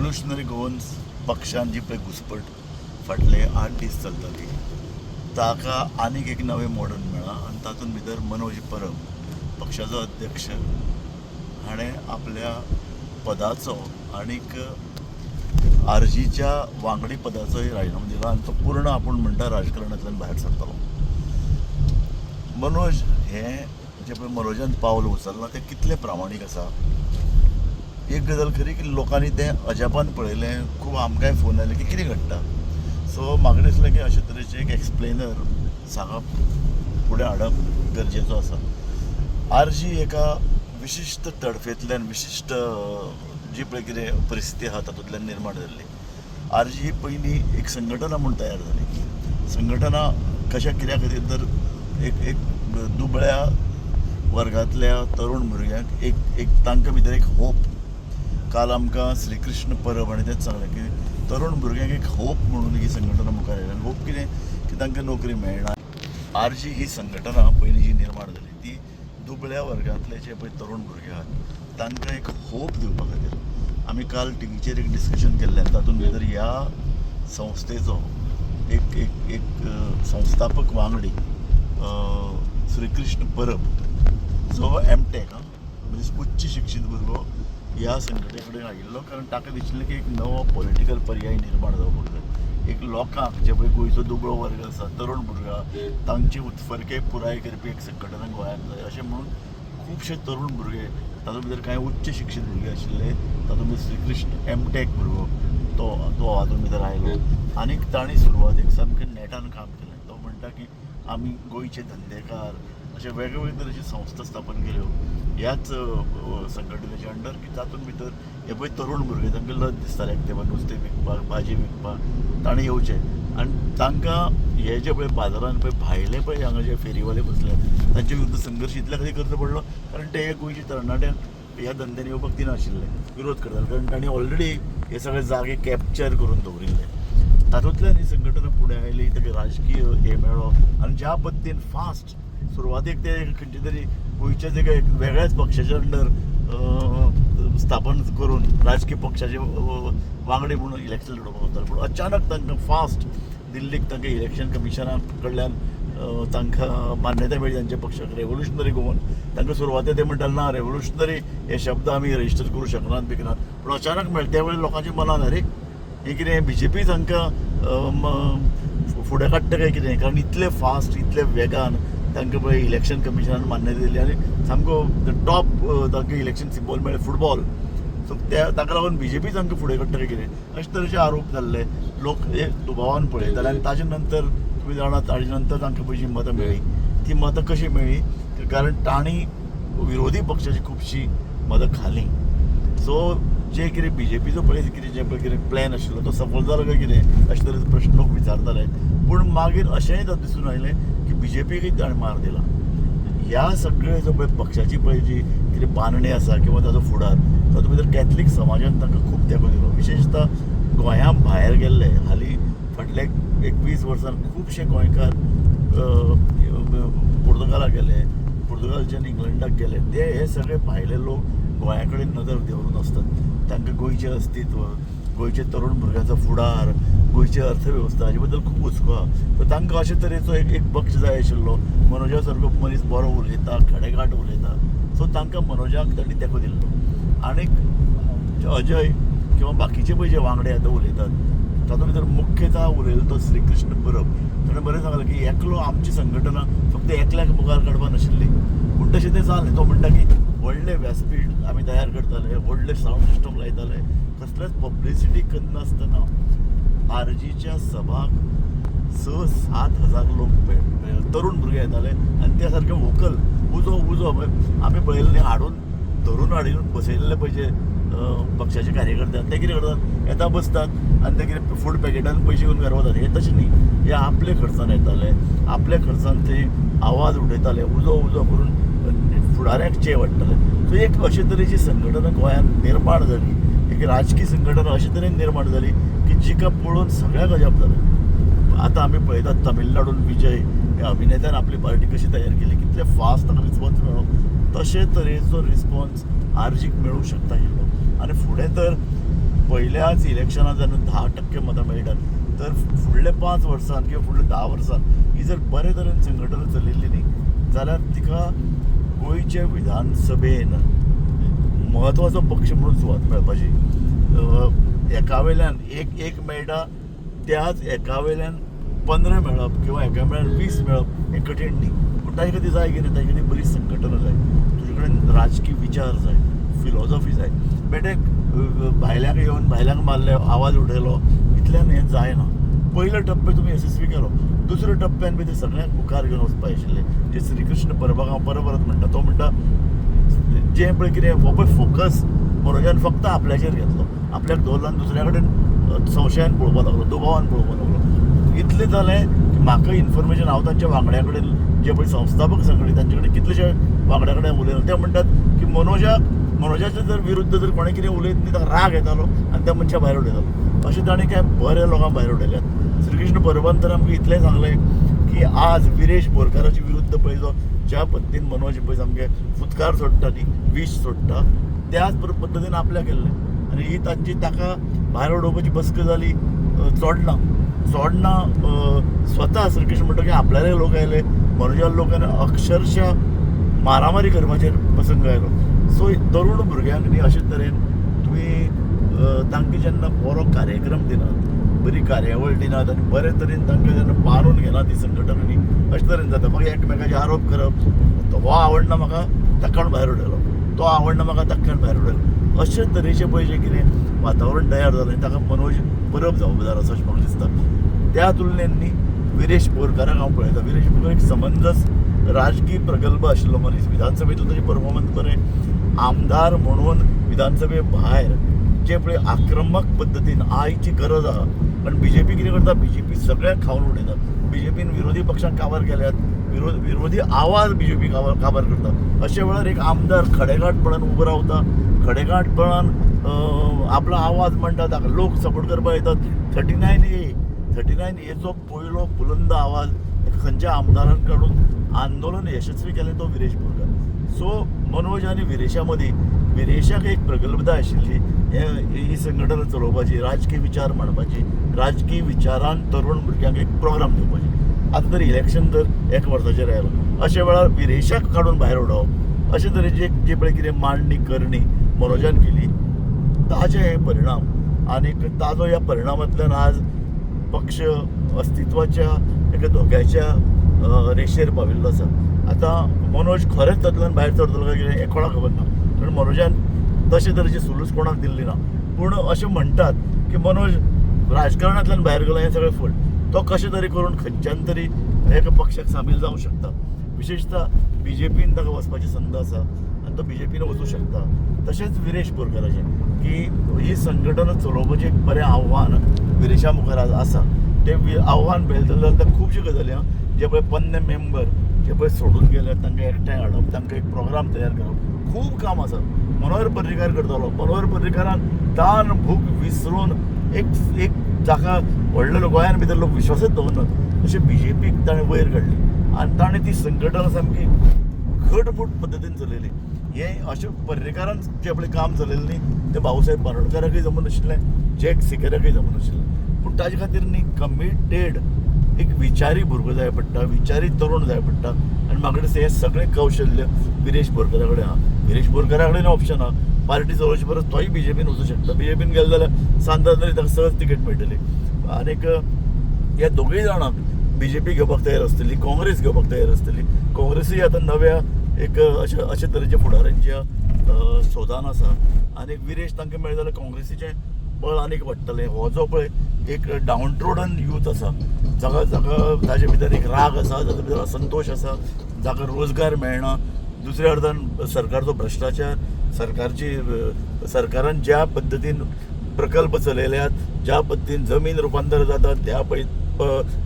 Revolutionary Goans पक्षान जी पळय घुसपट फाटले 8 दीस चलताली, ताका आनीक एक नवें मोडण मेळ्ळां आनी तातूंत भितर मनोज परब, पक्षाचो अध्यक्ष, हाणें आपल्या पदाचो आनीक आरजीच्या वांगडी पदाचोय राजिनामो दिला आनी तो पूर्ण आपूण म्हणटा राजकारणांतल्यान भायर सरतलो. मनोज हें जें पळय मनोजान पावल उचल्लां तें कितलें प्रामाणीक आसा? एक गजाल खरी की लोकांनी तें अजापान पळयलें. खूब आमकांय फोन आयले की कितें घडटा. सो म्हाका दिसलें की अशे तरेचें एक एक्सप्लेनर सांगप, फुडें हाडप गरजेचो आसा. आरजी एका विशिश्ट तडफेंतल्यान, विशिश्ट जी पळय कितें परिस्थिती आहा तातूंतल्यान निर्माण जाल्ली. आरजी ही पयलीं एक संघटना म्हूण तयार जाली. संघटना कशा कित्या खातीर? तर एक एक दुबळ्या वर्गांतल्या तरुण भुरग्यांक एक एक तांकां भितर एक होप. काल आमकां श्रीकृष्ण परब हाणें तेंच सांगलें की तरुण भुरग्यांक एक होप म्हणून ही संघटना मुखार आयली. आनी होप कितें की तांकां नोकरी मेळना. आरजी ही संघटना पयलीं जी निर्माण जाली ती दुबळ्या वर्गांतले जे पळय तरुण भुरगे आहात तांकां एक होप दिवपा खातीर. आमी काल टिवीचेर एक डिस्कशन केल्लें आनी तातूंत भितर ह्या संस्थेचो एक एक एक संस्थापक वांगडी श्रीकृष्ण परब, जो एमटेक, म्हणजे उच्च शिक्षीत भुरगो, ह्या संघटने कडेन आयिल्लो, कारण ताका दिशिल्लें की एक नवो पॉलिटिकल पर्याय निर्माण जावपाक जाय. एक लोकांक, जे पळय गोंयचो दुबळो वर्ग आसा, तरुण भुरगो आहा, तांची उत्फर्के पुराय करपी एक संघटना गोंयांत जाय अशें म्हणून खुबशे तरुण भुरगे, तातूंत भितर कांय उच्च शिक्षीत भुरगे आशिल्ले, तातूंत भितर श्रीकृष्ण एमटेक भुरगो, तो तो हातूंत भितर आयलो आनीक तांणी सुरवातेक सामकें नेटान काम केलें. तो म्हणटा की आमी गोंयचे धंदेकार अशे वेगवेगळे तरेची संस्था स्थापन केल्यो ह्याच संघटनेच्या अंडर, की तातूंत भितर हे पळय तरुण भुरगे, तांकां लज दिसताले एक तेंपार नुस्तें विकपाक, भाजी विकपाक, ताणें येवचें आनी तांकां हे जे पळय बाजारान पळय भायले पळय हांगा जे फेरीवाले बसले तांचे विरुद्ध संघर्श इतल्या खातीर करचो पडलो, कारण ते हे गोंयचे तरणाट्यांक ह्या धंद्यान येवपाक दिनाशिल्ले, विरोध करताले, कारण तांणी ऑलरेडी हे सगळे जागे कॅप्चर करून दवरिल्ले. तातूंतल्यान ही संघटना फुडें आयली, ताका राजकीय हे मेळ्ळो आनी ज्या पद्दतीन फास्ट सुरवातेक ते खंयचे तरी गोंयच्या जे एक वेगळ्याच पक्षाच्या अंडर स्थापन करून राजकीय पक्षाचे वांगडी म्हणून इलेक्शन लडोवपाक वताले, पूण अचानक तांकां फास्ट दिल्लीक तांकां इलेक्शन कमिशना कडल्यान तांकां मान्यताय मेळ्ळी तांच्या पक्षाक, रेव्होल्युशनरी गोवन. तांकां सुरवातेक ते म्हणटाले, ना, रेव्होल्युशनरी हे शब्द आमी रजिस्टर करूं शकनात बिकनात, पूण अचानक मेळ्ळें. त्या वेळार लोकांच्या मनान, अरे, हें कितें बीजेपी तांकां फुडें काडटा काय कितें? कारण इतले फास्ट, इतले वेगान तांकां पळय इलेक्शन कमिशनान मान्यता दिली आनी सामको टॉप तांकां इलेक्शन सिंबॉल मेळ्ळें, फुटबॉल. सो त्या ताका लागून बीजेपी तांकां फुडें काडटा काय कितें, अशे तरेचे आरोप जाल्ले. लोक हे दुबावान पळयताले. आनी ताजे नंतर तुमी जाणा, ताजे नंतर तांकां पळय जी मतां मेळ्ळी ती मतां कशी मेळ्ळी? कारण तांणी विरोधी पक्षाची खुबशीं मतां खालीं. सो जे कितें बीजेपीचो पळय कितें जे पळय कितें प्लॅन आशिल्लो तो सफल जालो काय कितें, अशे तरेचे प्रश्न लोक विचारताले. पूण मागीर अशेंय दिसून आयलें की बीजेपीकय ताणें मार दिला. ह्या सगळे जो पळय पक्षाची पळय जी कितें बांदणी आसा किंवा ताजो फुडार, तातूंत भितर कॅथलीक समाजान तांकां खूब तेंको दिलो. विशेशतः गोंया भायर गेल्ले, हालीं फाटल्या एक 20 वर्सान खुबशे गोंयकार पुर्तुगालाक गेले, पुर्तुगालच्यान इंग्लंडाक गेले. ते हे सगळे भायले लोक गोंया कडेन नदर दवरून आसतात. तांकां गोंयचें अस्तित्व, गोंयचे तरुण भुरग्यांचो फुडार, गोंयची अर्थवेवस्था हाजे बद्दल खूब हुस्को आहा. सो तांकां अशे तरेचो एक एक पक्ष जाय आशिल्लो. मनोजा सारको मनीस बरो उलयता, खडेगांठ उलयता. सो तांकां मनोजाक तांणी तेंको दिल्लो. आनीक अजय किंवा बाकीचे पळय जे वांगडे आतां उलयतात, तातूंत भितर मुख्यतः उलयलो तो श्रीकृष्ण परब. ताणें बरें सांगलें की एकलो आमची संघटना फक्त एकल्याक मुखार काडपा नाशिल्ली, पूण तशें तें जालें. तो म्हणटा की व्हडलें व्यासपीठ आमी तयार करताले, व्हडलें सावंड सिस्टम लायताले, कसलेच पब्लिसिटी करनासतना आरजीच्या सभाक 6-7 हजार लोक तरुण भुरगे येताले आनी ते सारके व्होकल, उजो उजो आमी पळयलें न्ही, हाडून धरून हाडून बसयल्ले पळय पक्षाचे कार्यकर्ते, ते कितें करतात? येता, बसतात आनी ते कितें फूड पॅकेटान पयशे घेवन घरा वतात. हे तशें न्ही, हे आपले खर्चान येताले, आपल्या खर्चान ते आवाज उठयताले, उजो उजो करून फुडाऱ्याक चेव हाडटाले. सो एक अशे तरेची संघटना गोंयांत निर्माण जाली, एक राजकीय संघटना अशे तरेन निर्माण जाली की जिका पळोवन सगळ्याक अजाप जालें. आतां आमी पळयतात तमिळनाडून विजय ह्या अभिनेत्यान आपली पार्टी कशी तयार केली, कितले फास्ट ताका रिस्पॉन्स मेळ्ळो. तशे तरेचो रिस्पॉन्स आरजीक मेळूंक शकता आशिल्लो. आनी फुडें तर पयल्याच इलेक्शनाक जेन्ना 10% मतां मेळटात तर फुडल्या 5 वर्सान किंवा फुडल्या 10 वर्सान ही जर बरे तरेन संघटना चलयल्ली न्ही जाल्यार तिका गोंयचे विधानसभेन म्हत्वाचो पक्ष म्हणून सुवात मेळपाची. एका वयल्यान एक एक मेळटा त्याच एका वयल्यान 15 मेळप किंवा एका वेळार 20 मेळप हें कठीण न्ही, पूण ताजे खातीर जाय कितें, ताजे खातीर बरी संघटना जाय, तुजे कडेन राजकीय विचार जाय, फिलॉजॉफी जाय. बेठे भायल्यांक येवन भायल्यांक मारले, आवाज उठयलो, इतल्यान हें जायना. पयलो टप्पे तुमी येसस्वी केलो, दुसऱ्या टप्प्यान बी ते सगळ्यांक मुखार घेवन वचपा आशिल्लें. जे श्रीकृष्ण परबाक हांव परत परत म्हणटा, तो म्हणटा जें पळय कितें हो पळय फोकस मनोजान फक्त आपल्याचेर घेतलो, आपल्याक दवरलो आनी दुसऱ्या कडेन संशयान पळोवपाक लागलो, दुबावान पळोवपाक लागलो. इतलें जालें की म्हाका इन्फॉर्मेशन, हांव तांच्या वांगड्या कडेन जे पळय संस्थापक संघटना तांचे कडेन कितलेशे वांगड्या कडेन उलयलो, ते म्हणटात की मनोजाच्या जर विरुद्ध जर कोणें कितें उलयत न्ही ताका राग येतालो आनी त्या मनशा भायर उडयतालो. अशें ताणें कांय बऱ्या लोकांक भायर उडयल्यात. श्रीकृष्ण परबान तर आमकां इतलें सांगलें की आज विरेश बोरकाराचे विरुद्ध पळय जो ज्या पद्दतीन मनोज पळय सामकें फुतकार सोडटा न्ही, विश सोडटा, त्याच पद्दतीन आपल्याक केल्लें. आनी ही तांची ताका भायर उडोवपाची बसका जाली. चोडणा चोडणा स्वता श्रीकृष्ण म्हणटा की आपल्याले लोक आयले, मनोजाले लोक आयले, अक्षरशः मारामारी करपाचेर प्रसंग आयलो. सो तरुण भुरग्यांक न्ही अशे तरेन तुमी तांकां जेन्ना बरो कार्यक्रम दिनात, बरी कार्यावळ दिनात आनी बरे तरेन तांकां जेन्ना बांदून घेनात ती संघटना न्ही, अशे तरेन जाता. मागीर एकमेकाचे आरोप करप, हो आवडना म्हाका ताका भायर उडयलो, तो आवडना म्हाका ताका भायर उडयलो, अशे तरेचें पळय जें कितें वातावरण तयार जालें ताका मनोज परब जबाबदार आसा अशें म्हाका दिसता. त्या तुलनेन न्ही विरेश बोरकाराक हांव पळयता. विरेश बोरकार एक समंजस राजकीय प्रगल्भ आशिल्लो मनीस, विधानसभेंतलो ताजें परफॉर्मन्स बरें, आमदार म्हणून विधानसभे भायर जे पळय आक्रमक पद्दतीन आयची गरज आहा. कारण बीजेपी कितें करता, बीजेपी सगळ्यांक खावन उडयता. बीजेपीन विरोधी पक्षांक काबार केल्यात, विरोधी आवाज बीजेपी काबार करता. अशे वेळार एक आमदार खडेगांठपणान उबो रावता, खडेगांठपणान आपलो आवाज म्हणटा, ताका लोक सपोर्ट करपाक येतात. 39A हेचो पयलो बुलंद आवाज खंयच्या आमदारान काडून आंदोलन यशस्वी केलें तो विरेश बोरकार. सो मनोज आनी विरेशा मदीं विरेशाक एक प्रगल्भता आशिल्ली ही संघटना चलोवपाची, राजकीय विचार मांडपाची, राजकीय विचारान तरुण भुरग्यांक एक प्रोग्राम दिवपाची. आतां तर इलेक्शन तर एक वर्साचेर आयलां, अशे वेळार विरेशाक काडून भायर उडोवप अशे तरेची एक जी पळय कितें मांडणी करणी मनोजान केली, ताजे हे परिणाम आनीक ताजो ह्या परिणामांतल्यान आज पक्ष अस्तित्वाच्या एका धोक्याच्या रेशेर पाविल्लो आसा. आतां मनोज खरेंच तातूंतल्यान भायर सरतलो काय कितें हें कोणाक खबर ना, कारण मनोजान तशे तरेची सुलूस कोणाक दिल्ली ना. पूण अशें म्हणटात की मनोज राजकारणांतल्यान भायर गेलो हें सगळें फट, तो कशें तरी करून खंयच्यान तरी एका पक्षाक सामील जावंक शकता. विशेशतः बीजेपीन ताका वचपाची संद आसा आनी तो बीजेपीन वचूं शकता. तशेंच विरेश बोरकाराचें की ही संघटना चलोवपाचें एक बरें आव्हान विरेशा मुखार आज आसा. तें आव्हान पेलतले जाल्यार खुबश्यो गजाली आहा जे पळय पन्ने मेंबर जे पळय सोडून गेले तांकां एकठांय हाडप, तांकां एक प्रोग्राम तयार करप, खूब काम आसा. मनोहर पर्रीकार करतालो, मनोहर पर्रीकारान तान भूक विसरून एक एक जाका व्हडलो गोंयान भितर लोक विश्वासच दवरनात अशें बीजेपीक ताणें वयर काडली आनी ताणें ती संघटना सामकी घटमूट पद्दतीन चलयली. हें अशें पर्रीकारान जें आपलें काम चलयलें न्ही तें भाऊसाहेब बांदोडकाराकय जमनाशिल्लें, जॅक सिकेराकय जमनाशिल्लें. पूण ताजे खातीर न्ही कमिटेड एक विचारी भुरगो जाय पडटा, विचारी तरुण जाय पडटा. आनी म्हाका दिसता हें सगळें कौशल्य विरेश बोरकारा कडेन आहा. विरेश बोरकारा कडेन ऑप्शन आहा, पार्टी चलोवचे परस तोय बीजेपीन वचूं शकता. बीजेपीन गेलो जाल्यार सांतान ताका सहज तिकेट मेळटली. आनीक ह्या दोगूय जाणांक बीजेपी घेवपाक तयार आसतली, काँग्रेस घेवपाक तयार आसतली. काँग्रेसूय आतां नव्या एक अशे अशे तरेच्या फुडाऱ्यांच्या सोदान आसा. आनी विरेश तांकां मेळ्ळें जाल्यार काँग्रेसीचें बळ आनीक वाडटलें. हो जो पळय एक डावन ट्रोडन यूथ आसा, जाका जाका ताजे भितर एक राग आसा, ताजे भितर असंतोश आसा, जाका रोजगार मेळना, दुसऱ्या अर्थान सरकारचो भ्रश्टाचार, सरकारची सरकारान ज्या पद्दतीन प्रकल्प चलयल्यात, ज्या पद्दतीन जमीन रुपांतर जाता, त्या पळय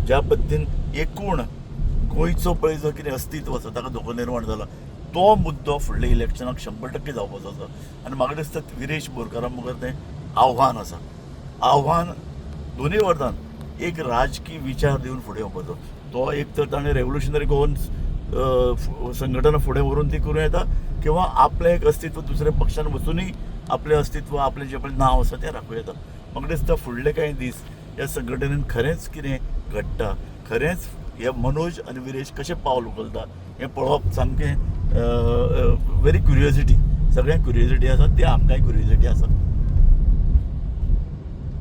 ज्या पद्दतीन एकूण गोंयचो पळय जो कितें अस्तित्व आसा ताका धोको निर्माण जाला, तो मुद्दो फुडल्या इलेक्शनाक 100% जावपाचो आसा. आनी म्हाका दिसता विरेश बोरकारा मुखार तें आव्हान आसा. आव्हान दोनूय वरतान एक राजकीय विचार दिवन फुडें येवपाचो, तो एक तर ताणें रेवोल्युशनरी गोवन संघटना फुडें व्हरून ती करूं येता, किंवा आपलें एक अस्तित्व दुसऱ्या पक्षान वचूनय आपलें अस्तित्व, आपलें जें पळय नांव आसा तें राखूं येता. म्हाका दिसता फुडले कांय दीस ह्या संघटनेन खरेंच कितें घडटा, खरेंच हे मनोज आनी विरेश कशें पावल उखलता हें पळोवप सामकें व्हेरी क्युरियोसिटी, सगळ्यांक क्युरियोसिटी आसा, ती आमकांय क्युरियोसिटी आसा.